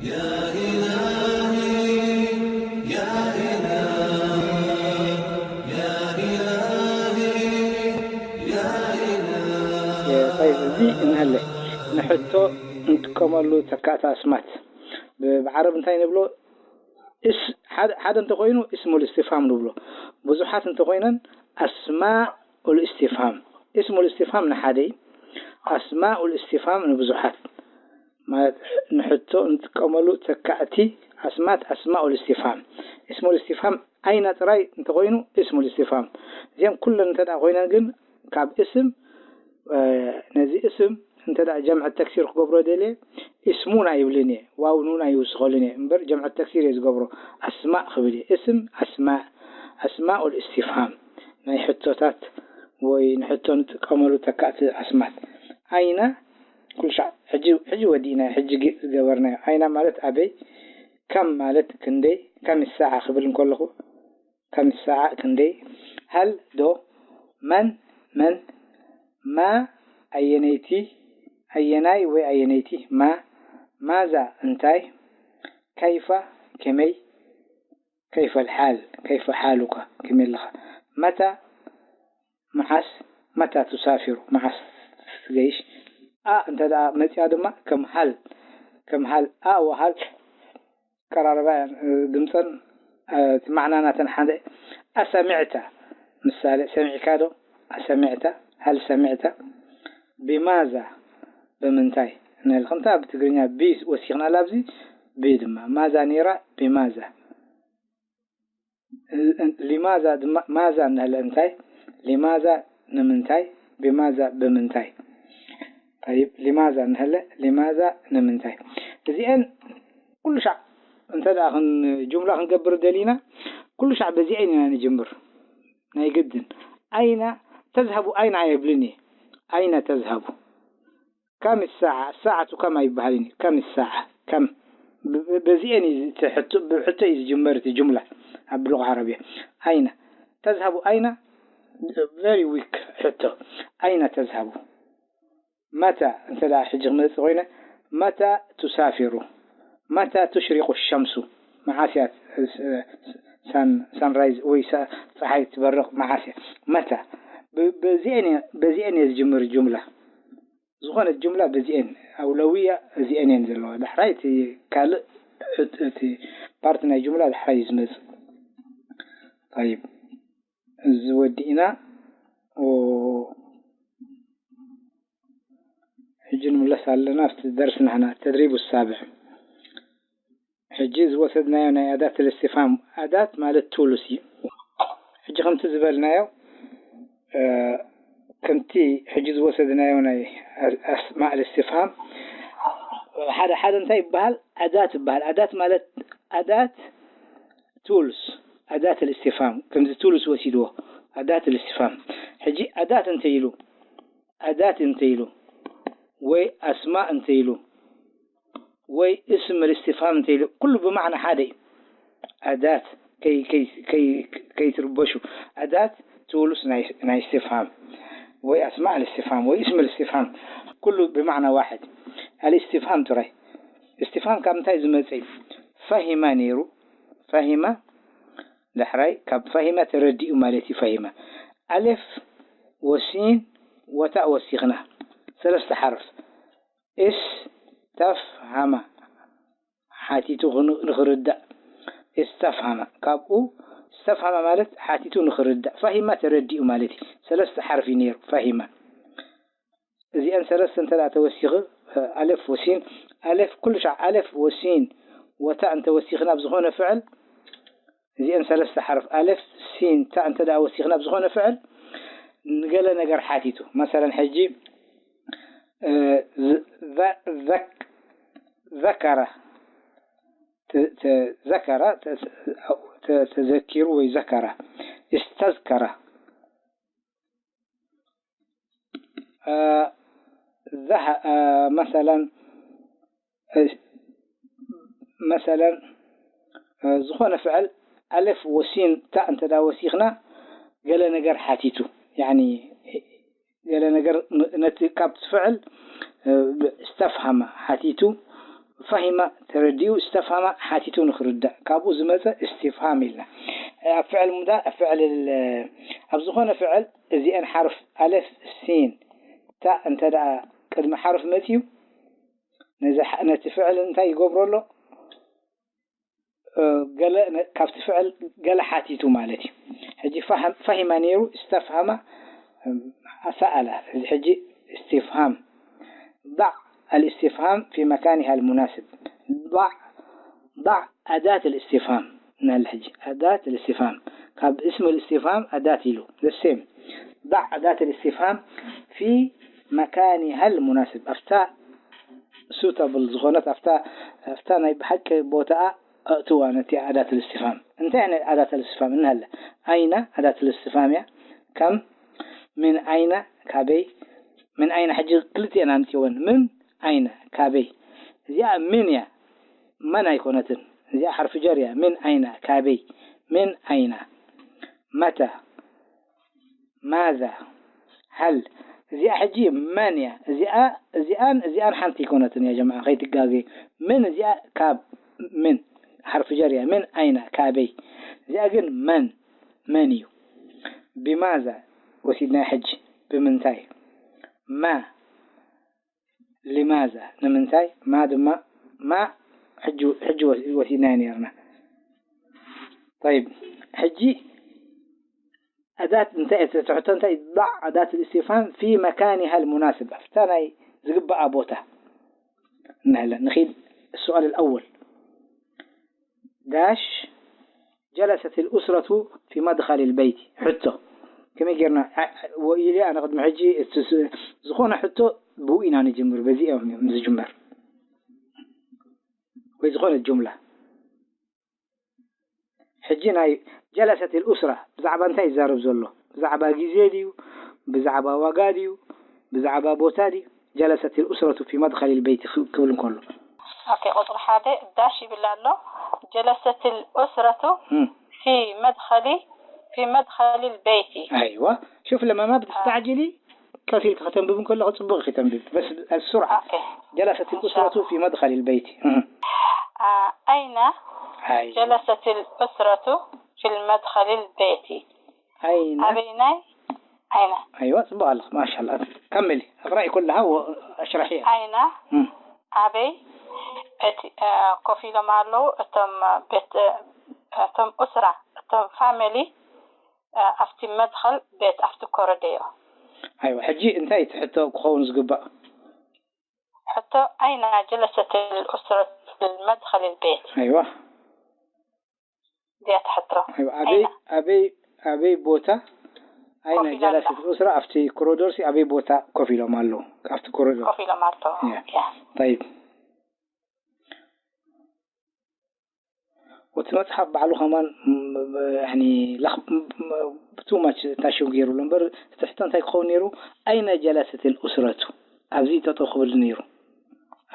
يا إلهي، يا إلهي، يا إلهي، يا إلهي. طيب፣ እዚ እንሀለ ንሕቶ እንጥቀመሉ ተካእቲ ኣስማት ብ-፣ ብዓረብ እንታይ ንብሎ? እስ-፣ ሓደ፣ ሓደ እንተኾይኑ እስሙል እስቲፍሃም ንብሎ። ብዙሓት እንተኾይነን ኣስማኡል እስቲፍሃም። እስሙል እስቲፍሃም ንሓደ እዩ። ኣስማኡል እስቲፍሃም ንብዙሓት። ማለት ንሕቶ እንጥቀመሉ ተካእቲ ኣስማት ኣስማኡል እስቲፍሃም። እስሙል እስቲፍሃም ኣይና ጥራይ እንተኾይኑ እስሙል እስቲፍሃም። እዚኦም ኩለን እንተ ደኣ ኮይነን ግን ካብ እስም፣ እ፣ ነዚ እስም እንተ ደኣ ጀምዐ ተክሲር ክገብሮ ደልየ፣ እስሙና ይብልን እየ፣ ዋው ኑና ይውስኸሉን እየ እምበር ጀምዐ ተክሲር እየ ዝገብሮ። ኣስማእ ክብል እየ። እስም ኣስማእ፣ ኣስማኡል እስቲፍሃም ናይ ሕቶታት ወይ ንሕቶ ንጥቀመሉ ተካእቲ ኣስማት። ኣይና ኩሉ ሻዕ ሕጂ፣ ሕጂ ወዲእና፣ ሕጂ ግ-፣ ዝገበርናዮ። ኣይና ማለት ኣበይ፣ ከም ማለት ክንደይ፣ ከም ሰዓ ክብል እንከለኹ ከም ሰዓ ክንደይ፣ ሀል ዶ፣ መን መን፣ ማ ኣየነይቲ፣ ኣየናይ ወይ ኣየነይቲ፣ ማ፣ ማዛ እንታይ፣ ከይፈ ከመይ፣ ከይፈል ሓል፣ ከይፈ ሓሉካ፣ ከመይ ኣለኻ፣ መታ፣ መዓስ፣ መታ ቱሳፊሩ፣ መዓስ ትገይሽ፣ ኣ እንተ ደኣ መጺኣ ድማ ከም ሀል፣ ከም ሀል፣ ኣ ወሀል ቀራረባ እየን፣ እ፣ ድምፀን፣ እ፣ እቲ ማዕና ናተን ሓደ። ኣሰሚዕተ፣ ምሳሌ፣ ሰሚዕካ ዶ? ኣሰሚዕተ፣ ሀል ሰሚዕተ፣ ቢማዛ፣ ብምንታይ? ንብል። ከምታ ብትግርኛ ቢ ወሲኽናላ ኣብዚ፣ ቢ ድማ። ማዛ ነይራ፣ ቢማዛ። እ፣ እ፣ ሊማዛ ድማ፣ ማዛ እንሀለ እንታይ? ሊማዛ ንምንታይ? ቢማዛ ብምንታይ? ጠይብ፣ ሊማዛ እንሀለ፣ ሊማዛ ንምንታይ? እዚአን ኩሉ ሻዕ እንተ ደኣ ክን-፣ ጁምላ ክንገብር ደሊና፣ ኩሉ ሻዕ በዚአን ኢና ንጅምር። ናይ ግድን። ኣይና ተዝሀቡ፣ ኣይና ኣይብልን እየ። ኣይና ተዝሀቡ። ከም ሰዓ፣ ሰዓቱ ከም ኣይበሃልን እዩ። ከም ሰዓ፣ ከም ብ-፣ ብ-፣ በዚአን እዩ እቲ ሕቶ፣ ብሕቶ እዩ ዝጅመር እቲ ጁምላ ኣብ ሉጋ ዓረብያ። ኣይና ተዝሀቡ፣ ኣይና very weak ሕቶ። ኣይና ተዝሀቡ። መታ እንተ ደኣ ሕጂ ክመጽእ ኮይነ፣ መታ ቱሳፊሩ፣ መታ ቱሽሪቁ ሸምሱ፣ መዓስ እያ ስ-፣ ሳን-፣ ሳንራይዝ ወይ ሰ-፣ ጸሓይ ትበርቕ መዓስ እያ? መታ። ብ-፣ በዚአን እየ፣ በዚአን እየ ዝጅምር ጁምላ። ዝኾነት ጁምላ በዚአን፣ ኣውለውያ እዚአን እየን ዘለዋ። ዳሕራይ እቲ ካልእ፣ እቲ፣ እቲ ፓርቲ ናይ ጁምላ ዳሕራይ እዩ ዝመጽእ። ጠይብ፣ እዚ ወዲእና፣ ኦ፣ ሕጂ ንምለስ ኣለና ኣብቲ ደርሲ ናህና፣ ተድሪቡ ሳብዕ። ሕጂ ዝወሰድናዮ ናይ ኣዳት ልእስቲፍሃም፣ ኣዳት ማለት ቱልስ እዩ። ሕጂ ከምቲ ዝበልናዮ፣ እ፣ ከምቲ ሕጂ ዝወሰድናዮ ናይ ኣስ-፣ ኣስማእ ልእስቲፍሃም፣ ሓደ ሓደ እንታይ ይበሃል? ኣዳት ይበሃል። ኣዳት ማለት፣ ኣዳት ቱልስ፣ ኣዳት ልእስቲፍሃም፣ ከምዚ ቱልስ ወሲድዎ፣ ኣዳት ልእስቲፍሃም። ሕጂ ኣዳት እንተ ኢሉ፣ ኣዳት እንተ ኢሉ፣ ወይ ኣስማእ እንተ ኢሉ፣ ወይ እስም ልእስቲፍሃም እንተ ኢሉ፣ ኩሉ ብማዕና ሓደ እዩ። ኣዳት ከይ-፣ ከይ-፣ ከይ-፣ ከይትርበሹ። ኣዳት ቱልስ ናይ፣ ናይ እስቲፍሃም፣ ወይ ኣስማእ ልእስቲፍሃም፣ ወይ እስም ልእስቲፍሃም፣ ኩሉ ብማዕና ዋሕድ። ኣልእስቲፍሃም ጥራይ። እስቲፍሃም ካብ ምንታይ ዝመጸ እዩ? ፈሂመ ነይሩ። ፈሂመ፣ ዳሕራይ ካብ ፈሂመ ተረዲኡ ማለት እዩ። ፈሂመ። ኣሌፍ ወሲን ወታእ ወሲኽና። ሰለስተ ሓርፍ። እስተፍሃመ። ሓቲቱ ክን-፣ ንኽርዳእ። እስተፍሃመ። ካብኡ እስተፍሃመ ማለት ሓቲቱ ንኽርዳእ። ፈሂመ ተረዲኡ ማለት እዩ። ሰለስተ ሓርፍ እዩ ነይሩ። ፈሂመ። እዚአን ሰለስተ እንተ ደኣ ተወሲኺ፣ ኣሌፍ ወሲን፣ ኣሌፍ ኩሉ ሻዕ ኣሌፍ ወሲን ወታእ እንተ ወሲኽና ኣብ ዝኾነ ፍዕል፣ እዚአን ሰለስተ ሓርፍ ኣሌፍ፣ ሲን፣ ታእ እንተ ደኣ ወሲኽና ኣብ ዝኾነ ፍዕል፣ ንገለ ነገር ሓቲቱ። መሰለን ሕጂ፣ እ፣ ዝ-፣ ዘ-፣ ዘክ-፣ ዘከረ፣ ተ-፣ ተ-፣ ዘከረ፣ ተ-፣ ተ-፣ ተዘኪሩ ወይ ዘከረ፣ እስተዝከረ። እ፣ ዘሀ-፣ እ፣ መሰለን፣ እ፣ መሰለን፣ እ፣ ዝኾነ ፍዕል ኣሌፍ ወሲን ታእ እንተ ደኣ ወሲኽና ገለ ነገር ሓቲቱ፣ ያዕኒ ገለ ነገር ን-፣ ነቲ ካብቲ ፍዕል፣ እ፣ እስተፍሃመ ሓቲቱ፣ ፈሂመ፣ ተረዲኡ፣ እስተፍሃመ፣ ሓቲቱ ንኽርዳእ፣ ካብኡ ዝመጸ እስትፍሃም ኢልና። ኣብ ፍዕል ሙዳ-፣ ኣብ ፍዕል ል-፣ ኣብ ዝኾነ ፍዕል እዚአን ሓርፍ ኣለፍ፣ ሲን፣ ታእ እንተ ደኣ ቅድሚ ሓርፍ መጺኡ፣ ነዚ ሓ-፣ ነቲ ፍዕል እንታይ ይገብሮ ኣሎ? እ፣ ገለ ነ-፣ ካብቲ ፍዕል ገለ ሓቲቱ ማለት እዩ። ሕጂ ፈሃም-፣ ፈሂመ ነይሩ፣ እስተፍሃመ፣ እም፣ ሰኣለ። እዚ ሕጂ እስትፍሃም። ضع الاستفهام في مكانها المناسب. ضع، ضع أداة الاستفهام። ንሕጂ أداة الاستفهام ካብ اسم الاستفهام أداة ኢሉ። The same. ضع أداة الاستفهام في مكانها المناسب. ኣብታ suitable ዝኾነት፣ ኣብታ፣ ኣብታ ናይ ብሓቂ ቦታኣ ኣእትዋ ነቲ ኣዳት الاستفهام። እንታይ ዓይነት ኣዳት الاستفهام እንሃለ? ኣይነ ኣዳት الاستفهام እያ። ከም ምን ኣይነ፣ ካበይ። ምን ኣይነ ሕጂ ክልቲኤን ኣምጺወን። ምን ኣይነ፣ ካበይ። እዚኣ ምን እያ፣ መን ኣይኮነትን። እዚኣ ሓርፊ ጀር እያ። ምን ኣይነ፣ ካበይ። ምን ኣይነ። መተ። ማዛ። ሀል። እዚኣ ሕጂ መን እያ? እዚኣ፣ እዚኣን፣ እዚኣን ሓንቲ ኣይኮነትን እያ ጀማዓ፣ ከይትጋገዩ። ምን እዚኣ ካብ ምን ሓርፊ ጀር እያ። ምን ኣይነ፣ ካበይ። እዚኣ ግን መን፣ መን እዩ። ቢማዛ ወሲድናያ ሕጂ፣ ብምንታይ። ማ፣ ሊማዛ፣ ንምንታይ። ማ ድማ፣ ማ፣ ሕጂ፣ ሕጂ ወስ-፣ ወሲድናዮ ነይርና። ጠይብ፣ ሕጂ ኣዳት እንታይ፣ እቲ ሕቶ እንታይ፣ ضع أداة الاستفهام في مكانها المناسب، ኣብታ ናይ ዝግባኣ ቦታ። እንሀለ፣ ንኺድ السؤال الأول. ዳሽ جلست الأسرة في مدخل البيت. ሕቶ፣ ከመይ ጌርና፣ ዓ-፣ ወኢሊ ኣነ ቅድሚ ሕጂ እቲ ስ-፣ ዝኾነ ሕቶ ብኡ ኢና ንጅምር፣ በዚ እዮም ዝጅመር። ወይ ዝኾነ ጁምላ። ሕጂ ናይ جلست الأسرة ብዛዕባ እንታይ ይዛረብ ዘሎ? ብዛዕባ ግዜ ድዩ? ብዛዕባ ዋጋ ድዩ? ብዛዕባ ቦታ ድዩ? جلست الأسرة في مدخل البيت ክ-፣ ክብል እንከሎ። ኦኬ፣ ቁጽሪ ሓደ ዳሽ ይብል ኣሎ። جلست الأسرة እም። في مدخل، في مدخل البيت. ኣይዋ፣ ሹፍ ለማ ማ ብትስተዕጅሊ ቀስ ኢልኪ ከተንብቢ እንከለኺ ጽቡቕ ኢኺ ተንብቢ። በስ السرعة. ኦኬ። جلست الأسرة في مدخل البيت. እህ። አ-፣ ኣይነ ኣይ። جلست الأسرة في المدخل البيت. ኣይነ። ኣበይናይ? ኣይነ። ኣይዋ፣ ጽቡቕ ኣለኺ። ማሻላ። ከመሊ። እቕራኢ ኩልሃ ወ-፣ ኣሽራሕያ። ኣይነ። እም። ኣበይ? እቲ፣ እ፣ ኮፍ ኢሎም ኣለዉ። እቶም ቤት፣ እ፣ እቶም ኡስራ፣ እቶም ፋሚሊ፣ እ፣ ኣብቲ መድኸል ቤት፣ ኣብቲ ኮረደዮ። ኣይዋ፣ ሕጂ እንታይ እቲ ሕቶ ክኸውን ዝግባእ? ሕቶ፣ ኣይነ ጀለሰት ልኡስረት መድኸል ልቤት? ኣይዋ። እዚኣ ትሕቶ። ኣይዋ፣ ኣበይ፣ ኣይነ? ኣበይ፣ ኣበይ ቦታ? ኣይነ ኮፍ ኢላ ጀለሰት ኣላ። ልኡስራ ኣብቲ ኮሪዶርሲ ኣበይ ቦታ ኮፍ ኢሎም ኣለዉ? ኣብቲ ኮሪዶር። ኮፍ ኢሎም ኣለዉ። ያ። ያ። ጠይብ። ወቲ መጽሓፍ ባዕሉ ከማን፣ ም-፣ ም-፣ ያኒ ለኽ-፣ ም-፣ ም-፣ too much ታሽው ገይሩ ኣሎ። እምበር እቲ ሕቶ እንታይ ክኸውን ነይሩ? ኣይነ ጀለሰት ልኡስረቱ? ኣብዚ ጠጠው ክብል ነይሩ።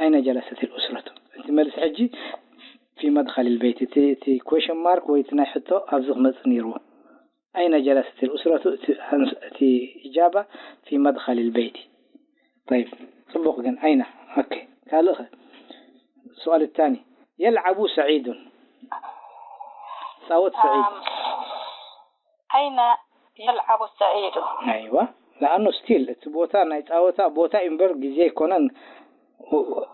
ኣይነ ጀለሰት ልኡስረቱ? እቲ መልሲ ሕጂ ፊ መድኸል ልበይት። እቲ፣ እቲ ኩዌሽን ማርክ ወይ እቲ ናይ ሕቶ ኣብዚ ክመጽእ ነይርዎ። ኣይነ ጀለሰት ልኡስረቱ? እቲ ኣንስ-፣ እቲ ኢጃባ ፊ መድኸል ልበይቲ። ጠይብ፣ ጽቡቕ ግን፣ ኣይነ። ኦኬ፣ ካልእ ኸ? ሱኣል ታኒ። የልዓቡ ሰዒዱን። ጻወት ሰዒድ። ኣም፣ ኣይነ የልዓቡ ሰዒዱ? ኣይዋ፣ ለኣኑ ስቲል እቲ ቦታ ናይ ጻወታ ቦታ እዩ እምበር ግዜ ኣይኮነን። ወ-፣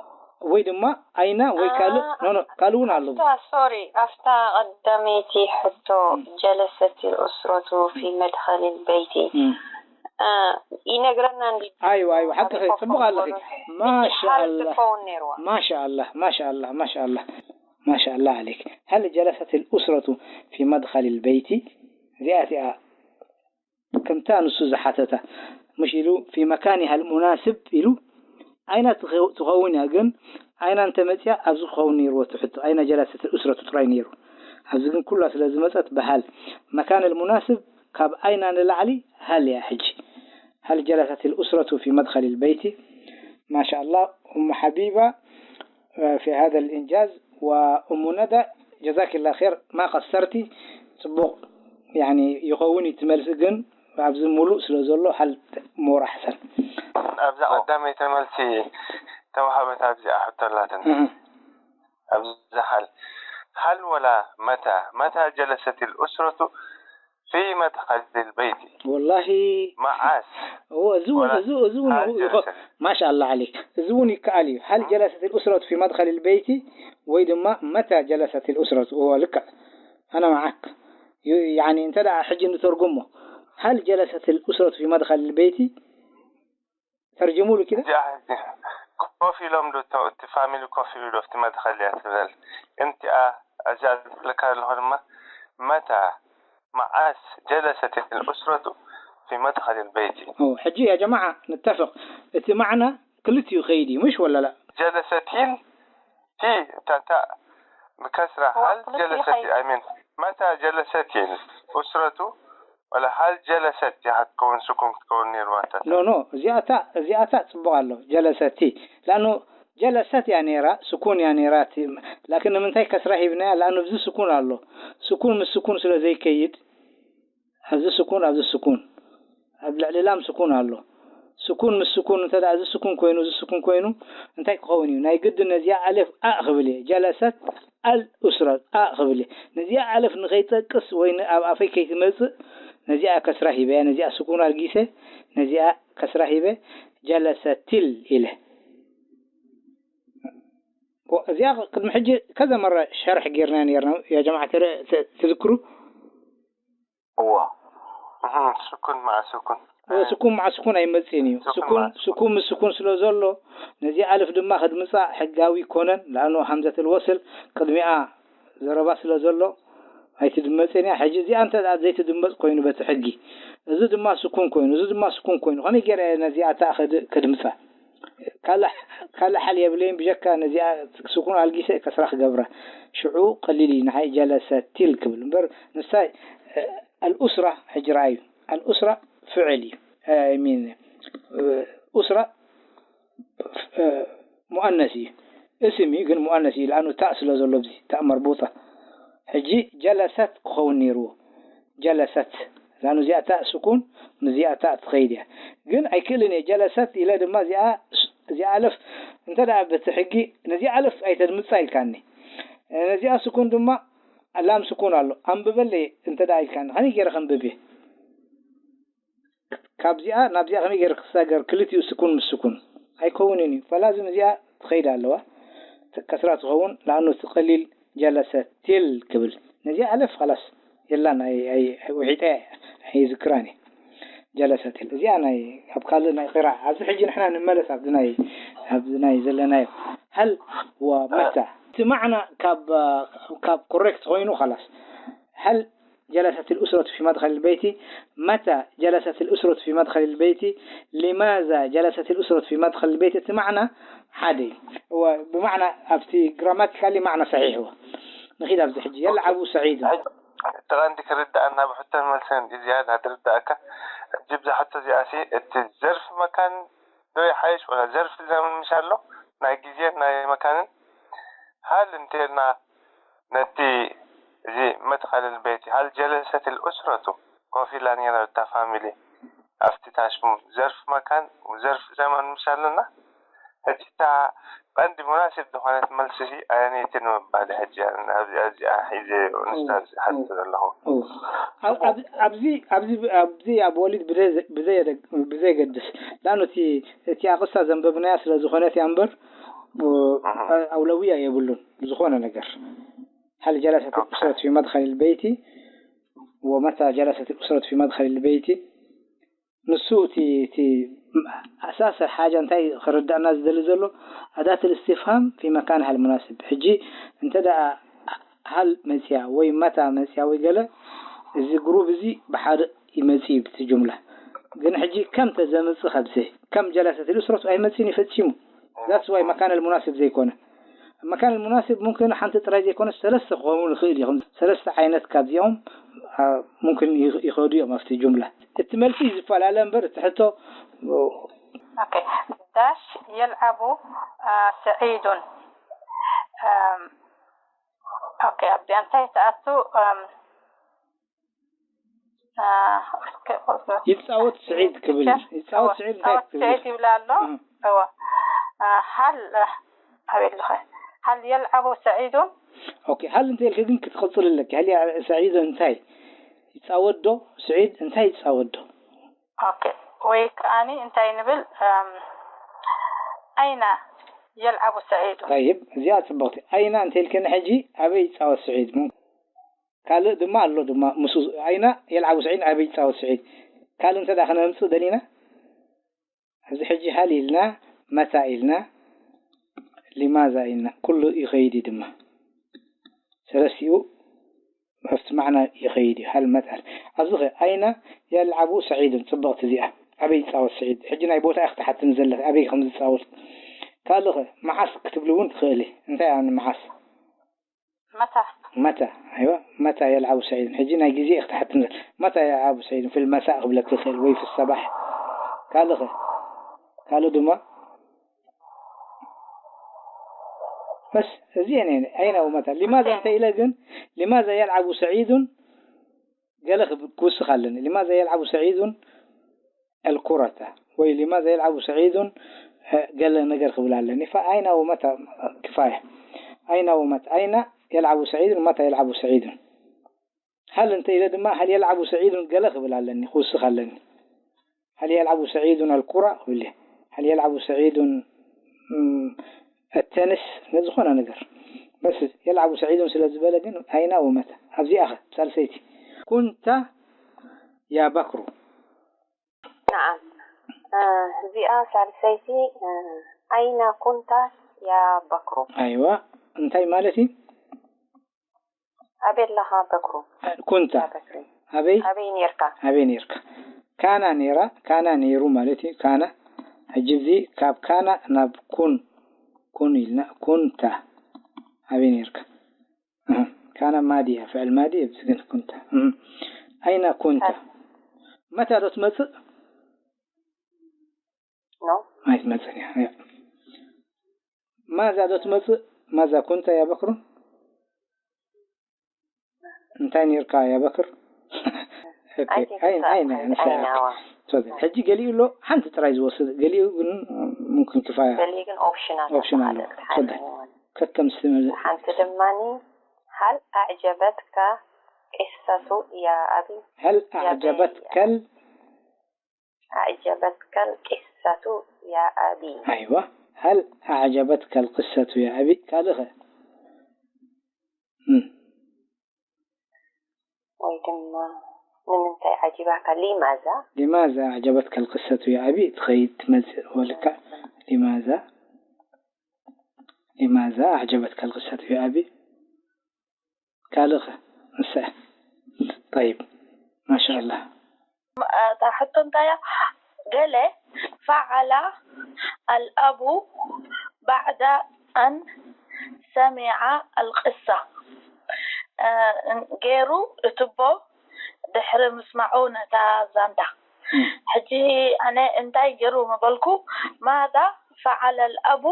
ወይ ድማ ኣይነ ወይ ካልእ፣ አ፣ ኖ፣ ኖ፣ ካልእ እውን ኣሎ። ኣፍታ፣ ሶሪ፣ ኣፍታ ቀዳመይቲ ሕቶ፣ ም። ጀለሰት ልኡስረቱ ፊ መድኸል ልበይቲ። ም። እ፣ ይነግረና እንዲ-፣ ኣይዋ፣ ኣይዋ፣ ሓቅኺ፣ ሪፖርት ጽቡቕ ኣለኺ። ክገብሩ። ማሻኣላ። ሓንቲ ትኸውን ነይርዋ። ማሻኣላ፣ ማሻኣላ፣ ማሻኣላ። ማሻኣላ ዓለይክ። ሀል ጀለሰት ልኡስረቱ ፊ መድኸል ልበይቲ? እዚኣ እቲኣ ከምታ ንሱ ዝሓተታ፣ ምሽ ኢሉ ፊ መካኒሃ ልሙናስብ ኢሉ፣ ኣይና ትኸ-፣ ትኸውን እያ፣ ግን ኣይና እንተመጽያ ኣብዚ ክኸውን ነይርዎ እቲ ሕቶ። ኣይና ጀለሰት ልኡስረቱ ጥራይ ነይሩ። ኣብዚ ግን ኩላ ስለ ዝመጸት ብሃል መካን ልሙናስብ ካብ ኣይና ንላዕሊ ሀል እያ ሕጂ። ሀል ጀለሰት ልኡስረቱ ፊ መድኸል ልበይቲ? ማሻኣላ፣ ኡሙ ሓቢባ፣ ፊ ሃዛ ልኢንጃዝ። ወኡሙ ነዳ፣ ጀዛኪላ ኸይር፣ ማ ቀሰርቲ። ጽቡቕ፣ ያኒ፣ ይኸውን እዩ እቲ መልሲ፣ ግን ኣብዚ ሙሉእ ስለ ዘሎ፣ ሃል ሞር ኣሕሰን። ኣብዛ ቀዳመይቲ መልሲ ተዋሃበት ኣብዚኣ ሕቶ ኣላትኒ። እህ። ኣብዚ ሓል፣ هل ولا متى، متى جلست الأسرة في مدخل البيت؟ ወላሂ መዓስ እዎ፣ እዚ እውን ወላ እዚ እዚ እውን هل ይኸ- جلست ማሻ ኣላ ዓለይክ፣ እዚ እውን ይከኣል እዩ። هل جلست الأسرة في مدخل البيت ወይ ድማ متى جلست الأسرة؟ እዎ ልክዕ፣ ኣነ معك። ዩ- ያኒ እንተ ደኣ ሕጂ ንተርጉሞ هل جلست الأسرة في مدخل البيت؟ ተርጅሙሉ ኪደ እዚኣ ሕጂ ኮፍ ኢሎም ዶ እቶ- እቲ ፋሚሊ ኮፍ ኢሉ ዶ ኣብቲ መድኸል እያ ትበል? እንቲኣ እዚኣ ዝብለካ ዘለኹ ድማ መታ መዓስ جلست الأسرة في مدخل البيت؟ ኦ፣ ሕጂ يا جماعة نتفق، እቲ ማዕና ክልቲኡ ከይድ እዩ ምሽ ወላ ላ? جلست ال ቲ ታታ ብከስራ هو هل ክልቲኡ جلست ከይድ I mean متى جلست الأسرة ولا هل جلست እያ ክትከውን ስኩን ክትከውን ነይርዋ እታ ኖ ኖ እዚኣታ እዚኣታ ጽቡቕ ኣሎ ጀለሰቲ ላኑ ጀለሰት እያ ነይራ ስኩን እያ ነይራ እቲ ላኪን ንምንታይ ከስራ ሂብናያ ላኑ እዚ ስኩን ኣሎ ስኩን ምስ ስኩን ስለ ዘይከይድ ኣብዚ ስኩን ኣብዚ ስኩን ኣብ ልዕሊ ላም ስኩን ኣሎ ስኩን ምስ ስኩን እንተ እዚ ስኩን ኮይኑ እዚ ስኩን ኮይኑ እንታይ ክኸውን እዩ ናይ ግድን ነዚኣ ኣሌፍ ኣእ ክብል እየ ጀለሰት ኣል ኡስረት ኣእ ክብል እየ ነዚኣ ኣለፍ ንኸይጠቅስ ወይ ኣብ ኣፈይ ከይትመፅእ ነዚኣ ከስራ ሂበያ ነዚኣ ስኩን ኣልጊሰ ነዚኣ ከስራ ሂበ ጀለሰቲል ኢለ እዚኣ ቅድሚ ሕጂ ከዘመረ ሸርሕ ጌርና ነርና ያ ጀማዓ ትዝክሩ እዎ ስኩን መዓ ስኩን ስኩን መዓ ስኩን ኣይመፅእን እዩ ስኩን ምስ ስኩን ስለ ዘሎ ነዚ ኣልፍ ድማ ክድምፃእ ሕጋዊ ይኮነን ለኣኑ ሃምዘት ልወስል ቅድሚኣ ዘረባ ስለ ዘሎ ኣይትድመፅን እያ ሕጂ እዚኣ እንተ ዘይትድመፅ ኮይኑ በቲ ሕጊ እዚ ድማ ስኩን ኮይኑ እዚ ድማ ስኩን ኮይኑ ከመይ ገይረ ነዚኣ እታ ክድምፃ ካልእ ሓል የብለይን ብጀካ ነዚኣ ስኩን ኣልጊሰ ከስራ ክገብራ ሽዑ ቀሊል እዩ ንዓይ ጀለሰቲል ክብል እምበር ንሳ ኣልኡስራ ሕጂ ረኣዩ ኣልኡስራ ፍዕል እዩ ሚን ኡስራ ሙኣነስ እዩ እስም እዩ ግን ሙኣነስ እዩ ለኣኑ ታእ ስለ ዘሎ ዚ ታእ መርቡጣ ሕጂ ጀለሰት ክኸውን ነይርዎ ጀለሰት ላኑ እዚኣ ታእ ስኩን ንዚኣ ታእ ትኸይድ እያ ግን ኣይክእልን እየ ጀለሰት ኢለ ድማ እዚኣ እዚኣ ኣለፍ እንተ ደኣ በቲ ሕጊ ነዚኣ ኣለፍ ኣይተድምፃ ኢልካኒ ነዚኣ ስኩን ድማ ላም ስኩን ኣሎ ኣንብበለይ እንተ ደኣ ኢልካኒ ከመይ ገይረ ከንብብ እየ ካብዚኣ ናብዚኣ ከመይ ገይረ ክሳገር ክልቲኡ ስኩን ምስ ስኩን ኣይከውንን እዩ ፈላዝም እዚኣ ትኸይድ ኣለዋ ከስራ ትኸውን ለኣኑ እቲ ቀሊል ጀለሰቲል ክብል ነዚኣ ኣለፍ ኸላስ የላን ውሒጠ ኣይዝክራን እየ ጀለሰቲል እዚኣ ናይ ኣብ ካልእ ናይ ራ ኣብዚ ሕጂ ንሕና ንመለስ ኣብዚ ናይ ኣብዚ ናይ ዘለናዮ ሀል ወመታ እቲ ማዕና ካብ ካብ ኮሬክት ኮይኑ ኸላስ ሀል جلست الأسرة في مدخل البيت متى جلست الأسرة في مدخل البيت لماذا جلست الأسرة في مدخل البيت እቲ ማዕና ሓደ እዩ ብማዕና ኣብቲ ግራማቲካሊ ማዕና ሰሒሕዎ ንኺድ ኣብዚ ሕጂ የልዓቡ ሰዒዱ ተቐንዲ ክርዳእና ብሕቶን መልሰን ዝያዳ ትርዳእካ ሕጂ ብዛ ሕቶ እዚኣ ሲ እቲ ዘርፊ መካን ዶ ይሓይሽ ወላ ዘርፊ ዘመን ምሽ ኣሎ ናይ ግዜን ናይ መካንን ሃል እንተልና ነቲ እዚ መድኸል ልበይቲ ሃል ጀለሰት ልኡስረቱ ኮፍ ኢላ ነይራ እታ ፋሚሊ ኣብቲ ታሽሙ ዘርፊ መካን ዘርፊ ዘመን ምሽ ኣለና ሕጂ እታ ቀንዲ ሙናሲብ ዝኾነት መልሲ ሲ ኣየነይቲ ንምባል ሕጂ ኣብዚኣ እዚኣ ሒዘ ንስታዝ ዝሓትት ዘለኹ ኣብዚ ኣብዚ ኣብዚ ኣብ ወሊድ ብዘየገድስ ላኑ እቲ እቲ ኣቕሳ ዘንበብናያ ስለ ዝኾነት እያ እምበር ኣውለውያ የብሉን ዝኾነ ነገር هل جلست الأسرة في مدخل البيت ومتى جلست الأسرة في مدخل البيت ንሱ እቲ እቲ ኣሳሰ ሓጃ እንታይ ክርዳእና ዝደሊ ዘሎ ኣዳት ልስትፍሃም ፊ መካን ሃል ሙናስብ ሕጂ እንተ ደኣ ሃል መፅያ ወይ መታ መፅያ ወይ ገለ እዚ ግሩብ እዚ ብሓደ ይመፅእ እዩ ብቲ ጁምላ ግን ሕጂ ከም ተዘምፅ ከብዘ ከም ጀለሰት ልእስረቱ ኣይመፅን እዩ ፈፂሙ ዛትስ ዋይ መካን ልሙናስብ ዘይኮነ መካን ልሙናስብ ሙምክን ሓንቲ ጥራይ ዘይኮነ ሰለስተ ክኾኑ ይኽእል እዩ ሰለስተ ዓይነት ካብዚኦም ሙምክን ይኸዱ እዮም ኣብቲ ጁምላ እቲ መልሲ ይፈላለ እምበር እቲ ሕቶ ዳሽ የልዓቡ ሰዒዱን ኦኬ ኣብዚኣ እንታይ ትኣቱ ይፃወት ስዒድ ክብል ይፃወት ስዒድ እንታይ ስዒድ ይብላ ኣሎ እወ ሃል ኣበይ ኣለኸ هل يلعب سعيد؟ ኦኬ፣ ሃል እንተ ኢልኪ ግን ክትቕጽል ኣለኪ። ሃል ያ-፣ ሰዒድ እንታይ ይጻወት ዶ? ስዒድ እንታይ ይጻወት ዶ? ኦኬ፣ ወይ ከኣኒ እንታይ ንብል? እም፣ ኣይና የልዓቡ ሰዒዱ። ጠይብ፣ እዚኣ ጽብቕቲ። ኣይና እንተ ኢልክኒ ሕጂ ኣበይ ይጻወት ስዒድ? ካልእ ድማ ኣሎ ድማ ምስ ኣይና የልዓቡ ስዒድ፣ ኣበይ ይጻወት ስዒድ? ካልእ እንተ ደኣ ክነምጽእ ደሊና፣ እዚ ሕጂ ሃል ኢልና፣ መታ ኢልና፣ ሊማዛ ኢልና፣ ኩሉ ይኸይድ እዩ ድማ። ሰለስቲኡ ኣብቲ ማዕና ይኸይድ እዩ። ሃል መታል ኣብዚ ኸ ኣይና የልዓቡ ሰዒዱን ጽብቕቲ እዚኣ። ኣበይ ይጻወት ስዒድ? ሕጂ ናይ ቦታ ኢኺ ትሓትኒ ዘለኺ፣ ኣበይ ከም ዝጻወት። ካልእ ኸ መዓስ ክትብሊ እውን ትኽእሊ። እንታይ ኣኒ መዓስ? መታ መታ፣ ኣይዋ፣ መታ የልዓቡ ሰዒዱን። ሕጂ ናይ ግዜ ኢኺ ትሓትኒ ዘለ-፣ መታ የልዓቡ ሰዒዱን ፊል መሳእ ክብለኪ ይኽእል ወይ ፊል ሰባሕ። ካልእ ኸ? ካልእ ድማ በስ እዚአን እየን። ኣይና ወመታ ሊማዛ እንተ ኢለ ግን ሊማዛ የልዓቡ ሰዒዱን ገለ ክብ-፣ ክውስኽ ኣለኒ። ሊማዛ የልዓቡ ሰዒዱን ኣልኩረታ ወይ ሊማዛ የልዓቡ ሰዒዱን፣ እ፣ ገለ ነገር ክብል ኣለኒ። ፈኣይና ወመታ ክፋያ። ኣይና ወመታ። ኣይና የልዓቡ ሰዒዱን መታ የልዓቡ ሰዒዱን። ሃል እንተ ኢለ ድማ ሃል የልዓቡ ሰዒዱን ገለ ክብል ኣለኒ፣ ክውስኽ ኣለኒ። ሃል የልዓቡ ሰዒዱን ኣልኩራ ክብል እየ። ሃል የልዓቡ ሰዒዱን፣ እም፣ ኣተንስ ንዝኾነ ነገር። በስ የልዓቡ ሰዒዱን ስለ ዝበለ ግን ኣይና ወመታ። ኣብዚኣ ኸ ሳልሰይቲ። ኩንታ ያ በክሩ። نعم. እዚኣ ሳልሰይቲ፣ ኣይና ኩንታ ያ በክሩ። ኣይዋ፣ እንታይ ማለት እዩ? ኣበይ ኣለኻ በክሩ? ኩንታ። ያ በክሪ። ኣበይ? ኣበይ ኔርካ? ኣበይ ኔርካ? ካና ኔራ፣ ካና ኔሩ ማለት እዩ። ካና። ሕጂ እዚ ካብ ካና ናብ ኩን፣ ኩን ኢልና፣ ኩንታ። ኣበይ ኔርካ? እህ፣ ካና ማዲ እያ፣ ፍዕል ማዲ እያ፣ ብዚ ግን ኩንታ። እህ። ኣይና ኩንታ? መታ ዶ ትመጽእ? ኖ። ኣይትመጽእን እያ። እያ። ማዛ ዶ ትመጽእ? ማዛ ኩንታ ያ በክሩ? እንታይ ኔርካ ያ በክር? ኦኬ፣ I think ኣይ-፣ it's ኣይ-፣ a-፣ ናይ I ንስኻ know. ተፈል። ሕጂ ገሊኡ ኣሎ፣ ሓንቲ ጥራይ ዝወስድ፣ ገሊኡ ግን ሙምክን ክፋያ ገሊኡ ግን ኦፕሽናል ኦፕሽን ኣሎ። ሓደ ተፈል። ይኸውን። ከከም ስትመ-፣ ሓንቲ ድማኒ ሃል ኣዕጀበትካ ቂሰቱ ያ ኣቢ هل ያ أعجبتك ال-፣ ኣዕጀበትካ ቂሰቱ ያ ኣቢ ኣይዋ፣ هل أعجبتك القصة يا أبي؟ ካልእ ኸ? እም። ወይ ድማ ንምንታይ ዓጂባካ ሊማዛ لماذا أعجبتك القصة يا أبي؟ ትኸይድ ትመጽእ ወልካ። لماذا؟ لماذا أعجبتك القصة يا أبي؟ ካልእ ኸ? ንሳ። طيب. ما شاء الله. እታ ሕቶ እንታይ እያ? ገለ ፈዓላ ኣልኣቡ ባዕዳ ኣን ሰሚዓ ኣልቅሳ፣ እ፣ ገይሩ እቲ ኣቦ ድሕሪ ምስማዑ ነታ ዛንታ። ሕጂ ኣነ እንታይ ገይሩ ምበልኩ፣ ማዛ ፈዓለ ኣልኣቡ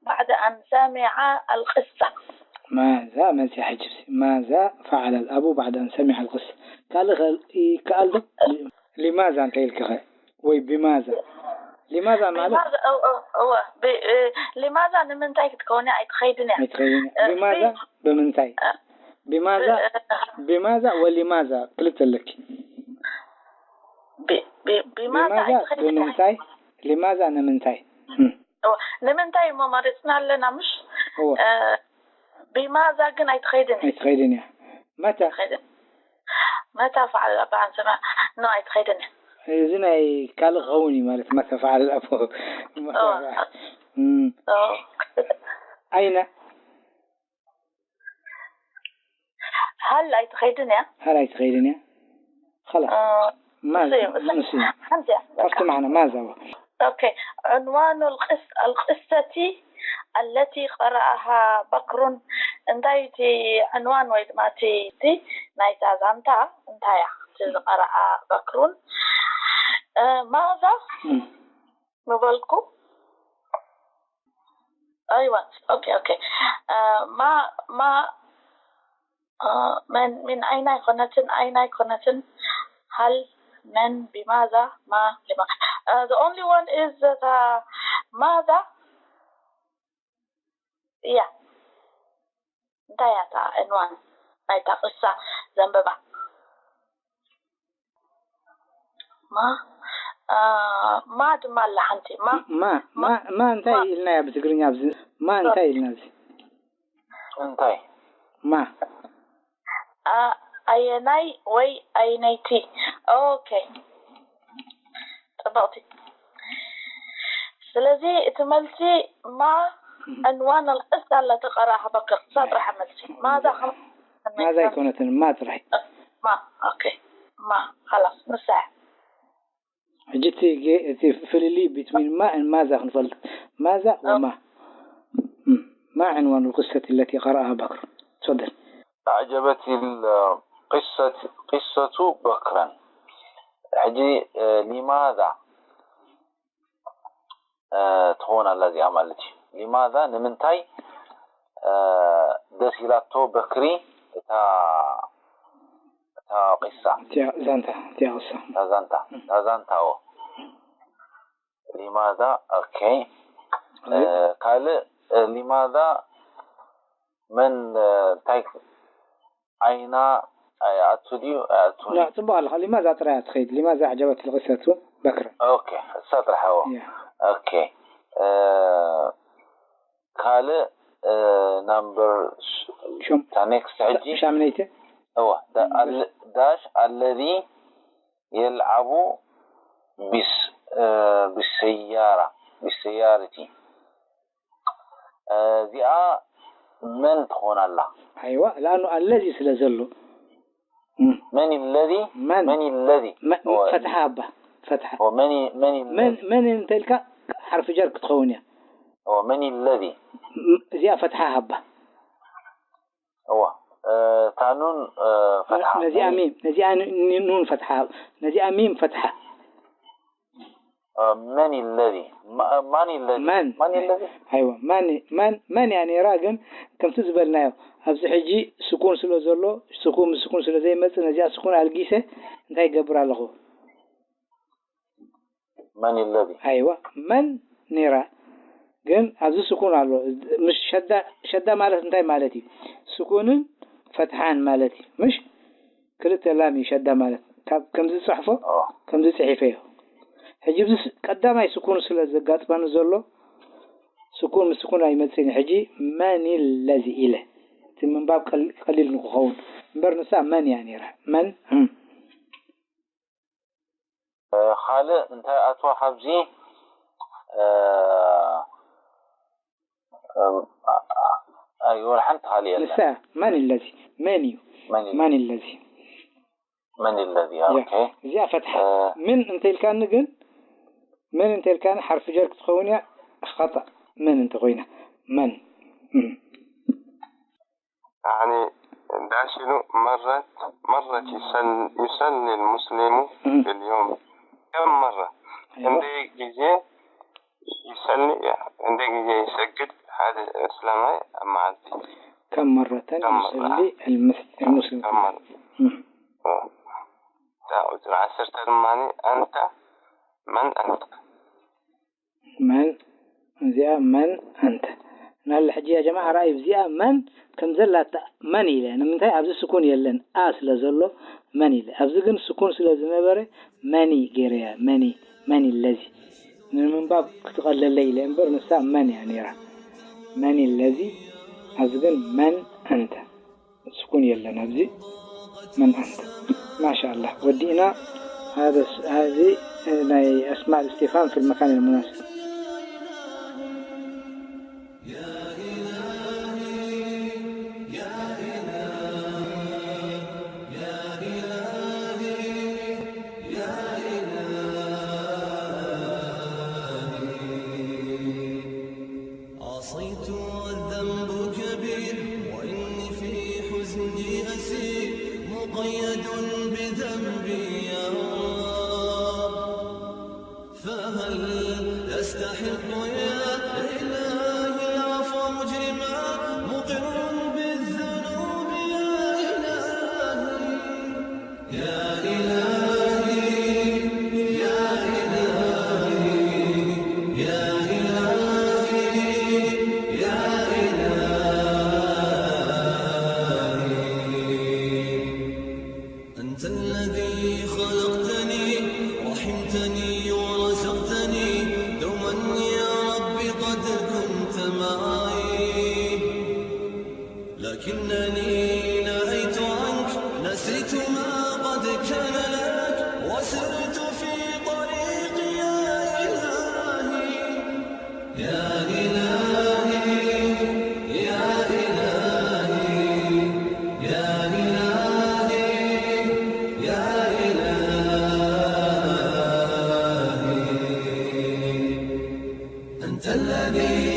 ባዕደ ኣን ሰሚዓ ኣልቅሳ። ማዛ መፅያ ሕጂ። ማዛ ፈዓለ ኣልኣቡ ባዕደ ኣን ሰሚዓ ኣልቅሳ። ካልእ ኸ ይከኣል ዶ? ሊማዛ እንታይ ኢልኪ ኸ? ወይ ቢማዛ? ሊማዛ ማለት ሊማዛ፣ እወ፣ እወ፣ እወ። ብ-፣ እ፣ ሊማዛ ንምንታይ ክትከውን እያ? ኣይትኸይድን እያ። ኣይትኸይድን እያ። እ፣ ቢማዛ ቢ-፣ ብምንታይ? ቢማዛ፣ እ፣ ቢማዛ ወሊማዛ ክልተ ኣለኪ። ቢ-፣ ቢ-፣ ቢማዛ ቢማዛ ኣይትኸይድን እያ። ብምንታይ? ሊማዛ ንምንታይ? እም። እወ። ንምንታይ እሞ መሪፅና ኣለና፣ ምሽ? እወ። እ፣ ቢማዛ ግን ኣይትኸይድን እያ። ኣይትኸይድን እያ። መታ? ኣይትኸይድን። መታ ፈዓል ኣባዓን ሰማ-፣ ኖ፣ ኣይትኸይድን እያ። እዚ ናይ ካልእ ክኸውን እዩ ማለት መታ ፈዓል ኣቦ። እወ። እም። እወ። ኣይነ? ሃል ኣይትኸይድን እያ። ሃል ኣይትኸይድን እያ። خلاص. እ፣ ما እሱ እዩ፣ እሱ እሱ እዩ። ሓንቲ እያ። ኣብቲ ማዕና ማዛ እወ። ኦኬ። ዕንዋኑ ኣልቅስ-፣ ኣልቅሰቲ ኣለቲ ቀረኣሃ በክሩን፣ እንታይ እቲ ዕንዋን ወይ ድማ እቲ፣ እቲ ናይዛ ዛንታ እንታይ እያ? እቲ ዝቐረኣ በክሩን፣ እ፣ ማዛ እም። ምበልኩ። ኣይዋ፣ ኦኬ፣ ኦኬ። እ፣ ማ-፣ ማ-፣ እ፣ መን፣ ሚን ኣይና ኣይኮነትን፣ ኣይና ኣይኮነትን። ሃል፣ መን፣ ቢማዛ፣ ማ፣ ሊማ። እ፣ the only one is the ማዛ። ያ። እንታይ እያ እታ ዕንዋን ናይታ ቅሳ ዘንበባ? ማ ማ ድማ ኣላ ሓንቲ ማ ማ ማ ማ እንታይ ኢልናያ ብትግርኛ? ኣብዚ ማ እንታይ ኢልና? እዚ እንታይ ማ ኣየናይ ወይ ኣይነይቲ? ኦኬ፣ ጽብቕቲ። ስለዚ እቲ መልሲ ማ ዕንዋን ኣልቅሳ ኣላ ተቐራሃ በክር ሳጥራሓ መልሲ ማዛ ከም ማዛ ኣይኮነትን፣ ማ ጥራይ። ማ ኦኬ፣ ማ ኸላስ ንሳ ሕጂ እቲ ፍልልይ ቢትዊን ማ ን ማዛ ክንፈልጥ። ማዛ ወማ ማ ዕንዋን ልቅሰት ለቲ ቀረኣ በክር። ትፈደል። ኣዕጀበት ልቅሰት ቅሰቱ በክረን። ሕጂ ሊማዛ ትኸውን ኣላ እዚኣ ማለት እዩ። ሊማዛ ንምንታይ ደስ ኢላቶ በክሪ እታ እታ ቂሳ እቲያ ዛንታ እቲያ ቅሳ እታ ዛንታ እታ ዛንታ ኦ ሊማዛ ኦኬ ካልእ ሊማዛ መን እንታይ ዓይና ኣይኣቱ ድዩ ኣይኣቱን ላ እዩ? ጽቡቕ ኣለኻ። ሊማዛ ጥራይ እያ ትኸይድ። ሊማዛ ኣዕጀበት ልቕሰቱ በክረ። ኦኬ እሳ ጥራሕ እዎ። እያ። ኦኬ እ፣ ካልእ እ፣ ናምበር ሽ- ሸም- እታ ኔክስት ሕጂ ሻምነይቲ እወ ዳ- ኣለ- ዳሽ ኣለዚ የልዓቡ ቢስ እ፣ ቢሰያራ ቢሰያርቲ እዚኣ መን ትኾን ኣላ? ኣይዋ፣ ለኣኑ ኣለዚ ስለ ዘሎ። መን ለዚ መን መን ለዚ መ- ፈትሓ ሃባ። ፈትሓ። ኦ፣ መን መን መን ለዚ? መን እንተ ኢልካ ሓርፊ ጀር ክትኸውን እያ። ኦ፣ መን ለዚ? ም- እዚኣ ፈትሓ ሃባ። እዋ፣ እ፣ እታ ኑን እ፣ ፈትሓ። ነዚኣ መን? ሚም፣ ነዚኣ ን- ን- ኑን ፈትሓ። ነዚኣ ሚም ፈትሓ። መን ለዚ ማን ለዚ መን ማን ለዚ ኣይወ ማን ማን ማን እያ ነይራ ግን ከምቲ ዝበልናዮ ኣብዚ ሕጂ ስኩን ስለ ዘሎ ስኩን ምስ ስኩን ስለ ዘይመፅእ ነዚኣ ስኩን ኣልጊሰ እንታይ ይገብር ኣለኹ መን ለዚ ኣይወ መን ነይራ ግን ኣብዚ ስኩን ኣሎ ምስ ሸዳ ሸዳ ማለት እንታይ ማለት እዩ ስኩንን ፈትሓን ማለት እዩ ምሽ ክልተ ላም እዩ ሸዳ ማለት ካብ ከምዚ ዝፅሕፎ ከምዚ ፅሒፈዮ ሕጂ ብዚ ቀዳማይ ስኩን ስለ ዘጋጥመኒ ዘሎ ስኩን ምስ ስኩን ኣይመፅእን ሕጂ መን ለዚ ኢለ እቲ ምንባብ ቀሊል ንክኸውን እምበር ንሳ መን እያ ነይራ መን ካልእ እንታይ ኣትዋ ካብዚ ኣይወላ ሓንቲ ካልእ የለን። ንሳ መን ለዚ መን እዩ መን ለዚ መን ለዚ ኦኬ እዚኣ ፈትሓ ምን እንተኢልካኒ ግን ምን እንተኢልካኒ ሓርፊ ጀር ክትኸውን እያ ኸጣእ ምን እንተኮይና መን يعني داشلو مرت مرت يصلي المسلم في اليوم كم مرة عندي جزء يصلي عندي جزء يسجد هذا الإسلام أما عندي كم مرة يصلي المسلم كم مرة تعود العصر تلماني أنت من أنت መን እዚኣ መን ኣንተ ናለ ሕጂ ያ ጀማዓ ራእይ እዚኣ መን ከም ዘላታ መን ኢለ ንምንታይ ኣብዚ ስኩን የለን ኣ ስለ ዘሎ መን ኢለ ኣብዚ ግን ስኩን ስለ ዝነበረ መኒ ገይረያ መኒ መኒ ለዚ ንምንባብ ክትቐለለይ ኢለ እምበር ንሳ መን እያ ነይራ መኒ ለዚ ኣብዚ ግን መን ኣንተ ስኩን የለን ኣብዚ ምን ኣንተ ማሻ ኣላህ ወዲእና هذا هذه ናይ أسماء الاستفهام في المكان المناسب عصيت والذنب كبير وإني في حزني أسير مقيد بذنبي يا رب فهل أستحق يا إلهي العفو مجرما مقر بالذنوب يا إلهي إنني نأيت عنك، نسيت ما قد كان لك، وسرت في طريقي يا إلهي، يا إلهي، يا إلهي، يا إلهي، يا إلهي. أنت الذي